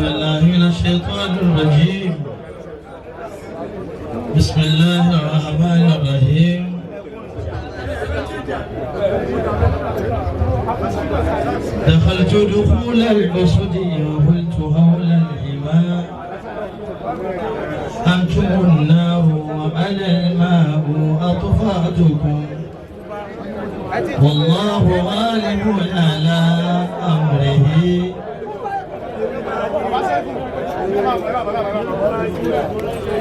بالله من الشيطان الرجيم. بسم الله الرحمن الرحيم. دخلت دخول الأسد وقلت حول الإماء، أنتم النار وأنا الماء، أطفأتكم والله غالب على أمره.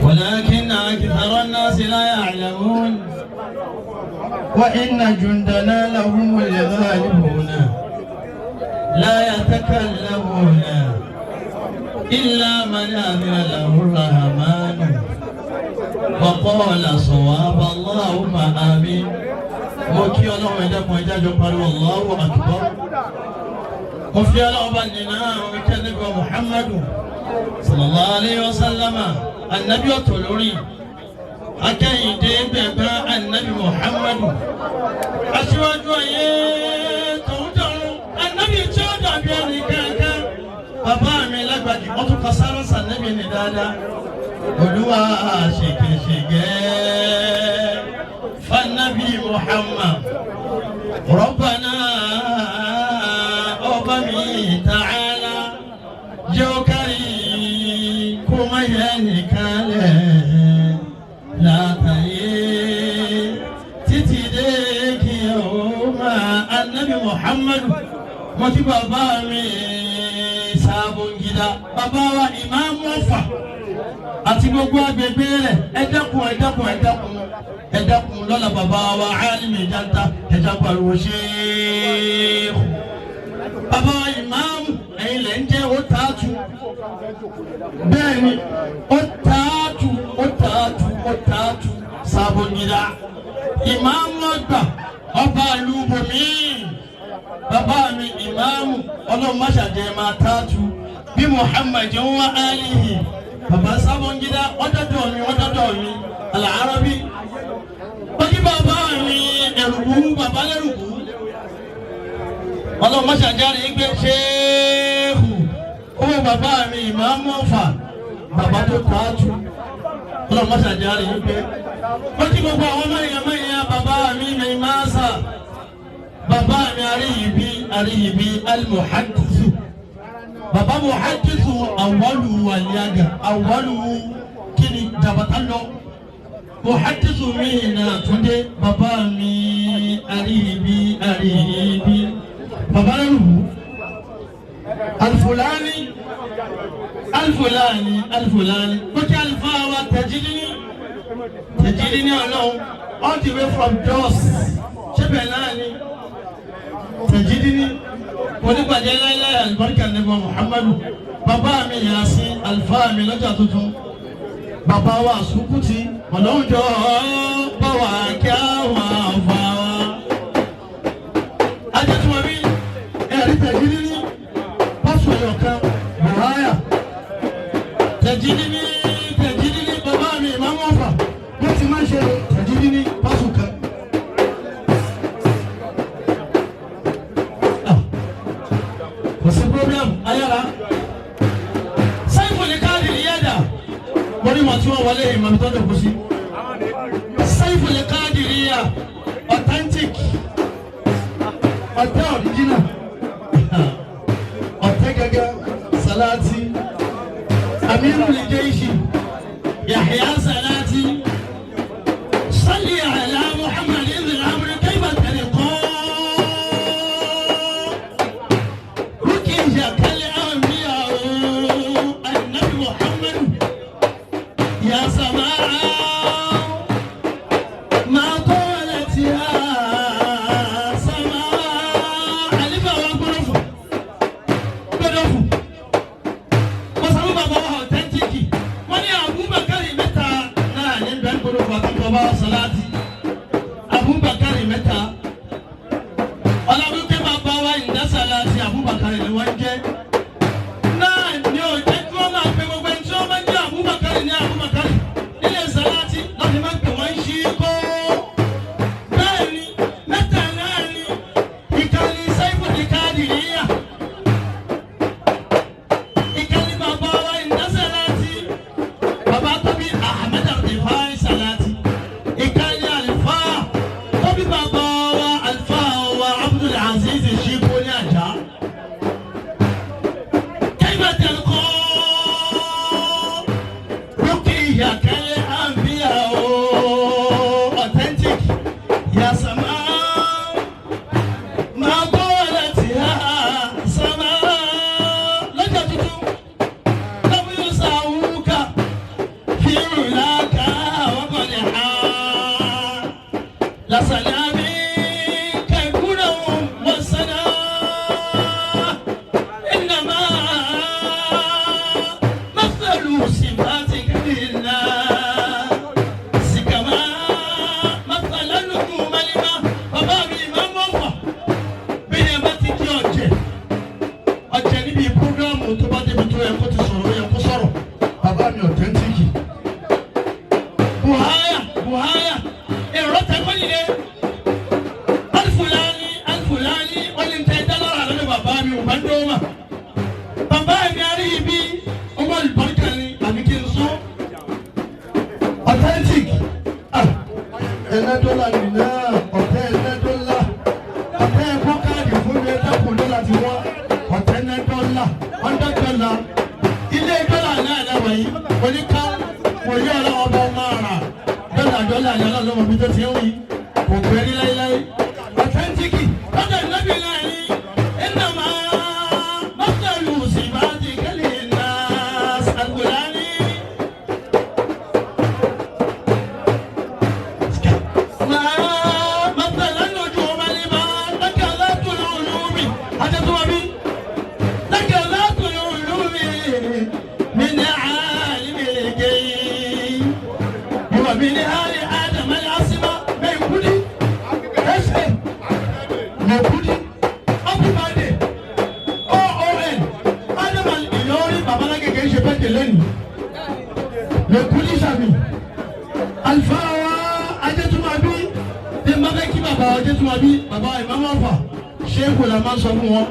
ولكن أكثر الناس لا يعلمون. وإن جندنا لهم الغالبون. لا يتكلمون إلا من أذن له الرحمن وقال صواب. اللهم آمين. Mo kí Ọlọ́run, ẹ dákun, ẹ jájọ pariwo Allahu Akbar. Mo fi Ọlọ́run bá nínú àwọn ìkẹ́lẹ́gbẹ̀ Muhammadu sallallahu alayhi wa sallama. Anabi ọ̀tọ̀ lórí akẹ́yìndé gbẹ̀gbẹ́ anabi Muhammadu, aṣíwájú ayé tòun, anabi tí ó dàbí ẹni kankan. Bàbá mi lágbàjì, wọ́n tún kasára sànẹ́bí ni dáadáa. Olúwa ṣèkèṣègẹ́ fanabi Muhammad, Rabbana, ọba mi ta'ala, jẹ́ ó kárí, kó má yẹ nìkan lẹ̀ látàyè títí dé kí o máa anabi Muhammadu. Mo ti bàbá mi Sabongida, bàbá wa ìmáàmù Ọ̀fà àti gbogbo agbègbè rẹ̀, ẹ dákun, ẹ dákun, ẹ dákun, ẹ dákun. Lọ́la bàbá wa Alimi Janta, ẹ dákun, pariwo ṣéèkù. Bàbá wa ìmáàmù, ẹ̀yin lẹ́ ń jẹ́ ó tààtù. Bẹ́ẹ̀ ni, ó tààtù, ó tààtù, ó tààtù. Sabongida, ìmáàmù àgbà, ọba àlùbọ̀mí, bàbá mi ìmáàmù, Ọlọ́run má ṣàjẹ́ máa tààtù bí Muhammad wa alihi. Bàbá Sabongida, ọdọdọ mi, ọdọdọ mi Alarabi bákí. Bàbá mi ẹrùbú, bàbá lẹrùbú, Ọlọ́run má ṣàjẹ́ gbé ṣéèkù owó. Bàbá mi ìmáàmù Ọ̀fà, bàbá tó tààtù, Ọlọ́run má ṣàjẹ́ gbé. Wọ́n ti gbogbo àwọn mẹ́rin mẹ́rin. Bàbá mi mẹ́rin, bàbá mi àríyìnbí, àríyìnbí alimuhadisu, bàbá muhadisu awalu waliyaga awalu kini jabata lọ muhadisu mi na túnde. Bàbá mi àríyìnbí, àríyìnbí, bàbá lẹ́rù alifulani, alifulani, alifulani kókè alifa wa tẹ̀jídìní, tẹ̀jídìní Ọlọ́run, all the way from Jos. Ṣé bẹ́ẹ̀ náà ni tẹ̀jídìní onígbàjẹ́ láíláí? Alibarika nígbà Muhammadu. Bàbá mi Yasi, alifa mi lọ́jà tuntun, bàbá wa Sukuti, ọlọ́njọ́ bá wa kí àwọn àfa wa. Ajẹ́tùmọ̀bí ẹ̀rí tẹ̀jídìní pásọ̀ ẹ̀yọ̀ kan buhaya. Tẹ̀jídìní, tẹ̀jídìní, bàbá mi ìmáàmù Ọ̀fà, wọ́n ti máa ń ṣe tẹ̀jídìní pásọ̀ kan. Kò sí problem ayára. Sáyìnfò ní káàdì yẹ́dà wọ́n ní wọ́n tí wọ́n wọlé ìmọ̀ tó dọ̀kú sí. Sáyìnfò ní káàdì yíyà authentic, ọ̀tẹ́ original, ọ̀tẹ́ gẹ́gẹ́. Salati amiru lè jẹ́ iṣi Yahya Salati. Salli ala Muhammad ibn amri kayfa tariqo rukiya kal anbiya annabi Muhammad ya samaa ma qalat ya samaa alifa wa gbọdọfọ gbọdọfọ mọ̀sálú. Bàbá wa authentic, wọ́n ní Abubakar mẹ́ta náà. Dọ́là nìyẹn, ọ̀tẹ́ ná dọ́là, ọ̀tẹ́ ẹ̀kọ́ káàdì fún mi. Ẹ̀dá kù dọ́là ti wọ́n, ọ̀tẹ́ ná dọ́là, $100. Ilé dọ́là náà lẹ́wọ̀ yìí oníká wòye ọlọ́wọ́ bọ́ máa rà dọ́là. Dọ́là ní ọlọ́wọ́ mi tó ti ń wí kò pẹ́ ní láíláí. Authentic lọ́dọ̀ ìlọ́bì náà ní إنما مثل صفاتك للناس الغلاني. ما مثل النجوم لما ذكرت العلوم حتى بي ذكرت العلوم من عالم الغيب ومن آل آدم العاصمة ميكودي ẹsẹ̀ mẹ̀kúdí. Happy birthday, OON Adam Ìlọrin babalágége ń ṣe birthday lẹ́nu. Mẹ̀kúdí sàmì alifawa ajẹ́tùmọ̀bí bí n bá fẹ́ kí bàbá ajẹ́tùmọ̀bí, bàbá ìmáàmù Ọ̀fà, ṣéèkù la máa ń sọ fún wọn.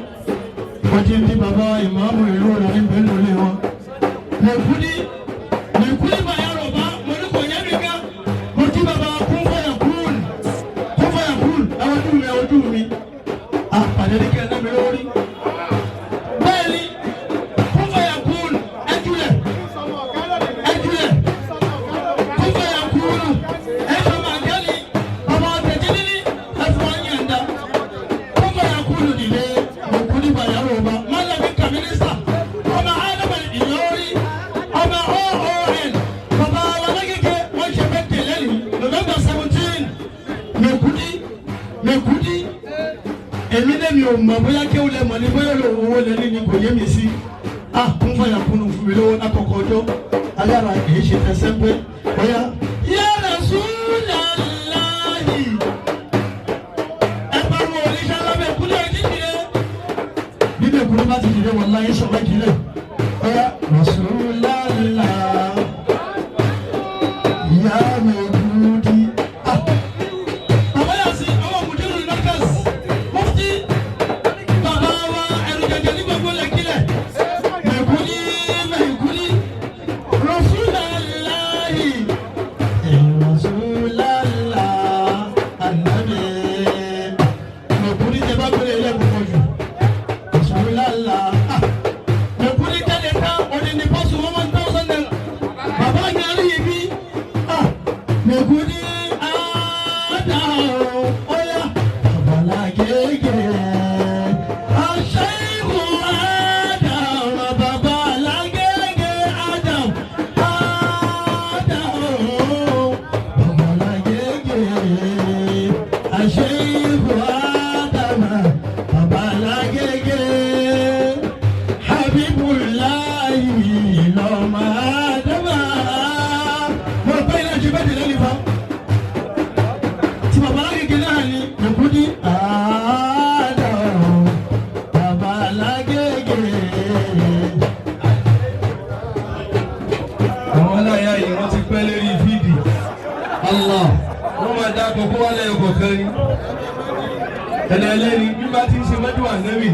Wọ́n ti ń di bàbá ìmáàmù ìlú Ìlọrin bẹ́ẹ̀ lórí wọn. Mẹ̀kúdí, mẹ̀kúdí bàyà rọ̀bá mo ní kò yẹ mi ká mo kí bàbá kún fọyà kún kún fọyà kún. Ẹ ojú mi, ẹ ojú mi, àpàdé ní kí ẹ ná mi lórí. Bẹ́ẹ̀ ni kún fọyà kún, ẹ júlẹ̀, ẹ júlẹ̀, kún fọyà kún, ẹ sọ ma gẹ́lì bàbá ọ̀tẹ̀jì níní ẹ fún ọ yẹn dá kún fọyà kún dìde. Mẹ̀kúdí bàyà rọ̀bá mọ́lẹ́bí kàmínísà ọmọ ádámà Ìlọrin ọmọ OON bàbá alágége wọ́n ṣe fẹ́ tẹ̀lé ní November 17. Mẹ̀kúdí, mẹ̀kúdí, èmi náà mi ò mọ̀ bóyá kéwù lẹ mọ̀ ní bóyá owó lẹ ní ni kò yé mi sí. A kún fàyà kúnnù fún mi lówó lákòókò ọjọ́ alára èyí ṣe tẹsẹ̀ pé bóyá. Ya Rasulallahi, ẹ pariwo oníṣẹ́ lábẹ́ kúlẹ̀ dídìé bí mẹ̀kúdí bá ti dìde wàláyé sọ̀rọ̀ ìkìlẹ̀ bóyá Rasulallah ya mẹ̀kúdí. Ah, bàbá yà sí ọmọ mùdírù Markaz, mufti, bàbá wa ẹrù jẹjẹ ní gbogbo lẹ́kílẹ̀. Mẹ̀kúdí, mẹ̀kúdí, Rasulallahi, Rasulallah anabi. Mẹ̀kúdí tẹ bá gbélé ilé ẹ̀kọ́ jù Rasulallah. Ah, mẹ̀kúdí tẹ́lẹ̀ tán odindi pọ́sù ₦1,000 bàbá yẹn rí ibi. Ah, mẹ̀kúdí àdàrọ̀ ọ̀yà babalá gẹ́gẹ́ aṣẹ́gun àdàrọ̀ babalá gẹ́gẹ́ Adam àdàrọ̀ babalá gẹ́gẹ́ aṣẹ́gun àdàmà babalá gẹ́gẹ́ Habibulayi lọ́mọ àdàmà. Mo rò pé ilé ẹjọ́ bẹ́ẹ̀ dì lẹ́nu fa tí baba alágége náà ni Mẹ̀kúdí àádọ́rùn baba alágége. Àwọn aláya yìí wọ́n ti pẹ́ lérí fídì. Allah. Wọ́n máa dá kókó wálé ọkọ̀ kan ní ẹni ẹlẹ́ni bí bá ti ń ṣe mọ́jú ànẹ́bì.